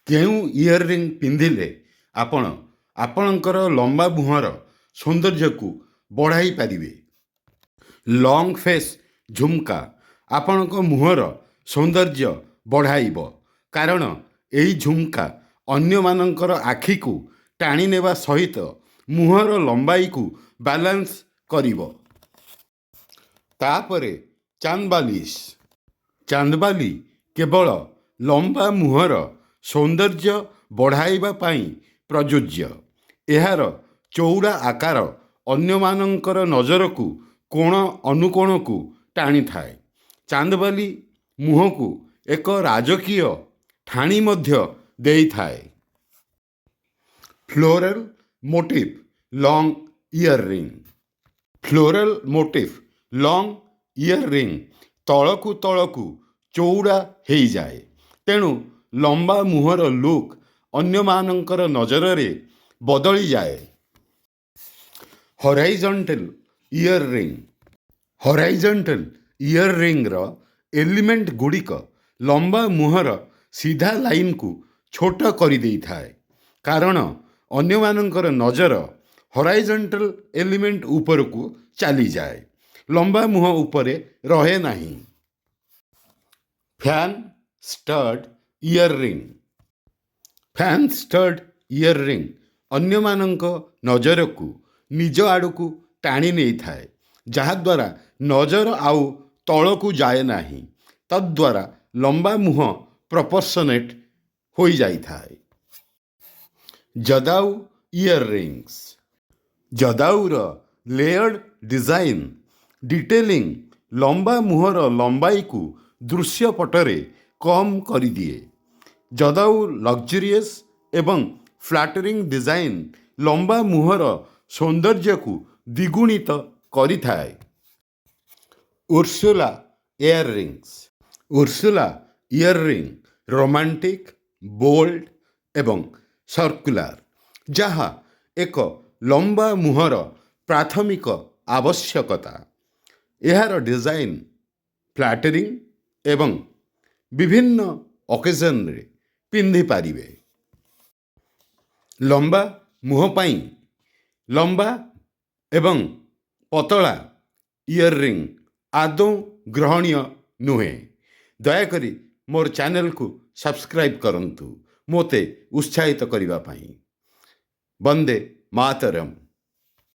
କେଉଁ ଇୟରରିଂ ପିନ୍ଧିଲେ ଆପଣ ଆପଣଙ୍କର ଲମ୍ବା ମୁହଁର ସୌନ୍ଦର୍ଯ୍ୟକୁ ବଢ଼ାଇ ପାରିବେ? ଲଙ୍ଗ୍ ଫେସ୍ ଝୁମ୍କା ଆପଣଙ୍କ ମୁହଁର ସୌନ୍ଦର୍ଯ୍ୟ ବଢ଼ାଇବ, କାରଣ ଏହି ଝୁମ୍କା ଅନ୍ୟମାନଙ୍କର ଆଖିକୁ ଟାଣିନେବା ସହିତ ମୁହଁର ଲମ୍ବାଇକୁ ବାଲାନ୍ସ କରିବ। ତାପରେ ଚାନ୍ଦବାଲିସ୍। ଚାନ୍ଦବାଲି କେବଳ ଲମ୍ବା ମୁହଁର ସୌନ୍ଦର୍ଯ୍ୟ ବଢ଼ାଇବା ପାଇଁ ପ୍ରଯୁଜ୍ୟ। ଏହାର ଚଉଡ଼ା ଆକାର ଅନ୍ୟମାନଙ୍କର ନଜରକୁ କୋଣ ଅନୁକୋଣକୁ ଟାଣିଥାଏ। ଚାନ୍ଦବାଲି ମୁହଁକୁ ଏକ ରାଜକୀୟ ଠାଣି ମଧ୍ୟ ଦେଇଥାଏ। Floral motif long earring. Floral motif long earring ତଳକୁ ତଳକୁ ଚଉଡ଼ା ହେଇଯାଏ। ତେଣୁ ଲମ୍ବା ମୁହଁର ଲୁକ୍ ଅନ୍ୟମାନଙ୍କର ନଜରରେ ବଦଳିଯାଏ। ହରାଇଜଣ୍ଟାଲ ଇୟରରିଂ। ହରାଇଜଣ୍ଟାଲ ଇୟରରିଂର ଏଲିମେଣ୍ଟଗୁଡ଼ିକ ଲମ୍ବା ମୁହଁର ସିଧା ଲାଇନକୁ ଛୋଟ କରିଦେଇଥାଏ, କାରଣ ଅନ୍ୟମାନଙ୍କର ନଜର ହରାଇଜଣ୍ଟାଲ ଏଲିମେଣ୍ଟ ଉପରକୁ ଚାଲିଯାଏ, ଲମ୍ବା ମୁହଁ ଉପରେ ରହେ ନାହିଁ। Fan stud earring. Fan stud earring ଅନ୍ୟମାନଙ୍କ ନଜରକୁ ନିଜ ଆଡ଼କୁ ଟାଣି ନେଇଥାଏ, ଯାହାଦ୍ୱାରା ନଜର ଆଉ ତଳକୁ ଯାଏ ନାହିଁ। ତଦ୍ଦ୍ୱାରା ଲମ୍ବା ମୁହଁ ପ୍ରପୋର୍ସନେଟ୍ ହୋଇଯାଇଥାଏ। ଜଦାଉ ଇୟରରିଙ୍ଗସ୍। ଜଦାଉର ଲେୟର୍ଡ ଡିଜାଇନ୍ ଡିଟେଲିଂ ଲମ୍ବା ମୁହଁର ଲମ୍ବାଇକୁ ଦୃଶ୍ୟପଟରେ କମ୍ କରିଦିଏ। ଜଦାଉ ଲକ୍ଜରିୟସ୍ ଏବଂ ଫ୍ଲାଟରିଂ ଡିଜାଇନ୍ ଲମ୍ବା ମୁହଁର ସୌନ୍ଦର୍ଯ୍ୟକୁ ଦ୍ୱିଗୁଣିତ କରିଥାଏ। Ursula earrings. Ursula earring romantic, bold ଏବଂ ସର୍କୁଲାର, ଯାହା ଏକ ଲମ୍ବା ମୁହଁର ପ୍ରାଥମିକ ଆବଶ୍ୟକତା। ଏହାର ଡିଜାଇନ୍ ଫ୍ଲାଟରିଂ ଏବଂ ବିଭିନ୍ନ ଅକେଜନରେ ପିନ୍ଧିପାରିବେ। ଲମ୍ବା ମୁହଁ ପାଇଁ ଲମ୍ବା ଏବଂ ପତଳା ଇୟରରିଂ ଆଦୌ ଗ୍ରହଣୀୟ ନୁହେଁ। ଦୟାକରି ମୋର ଚ୍ୟାନେଲକୁ ସବସ୍କ୍ରାଇବ୍ କରନ୍ତୁ ମୋତେ ଉତ୍ସାହିତ କରିବା ପାଇଁ। ବନ୍ଦେ ମାତରମ୍।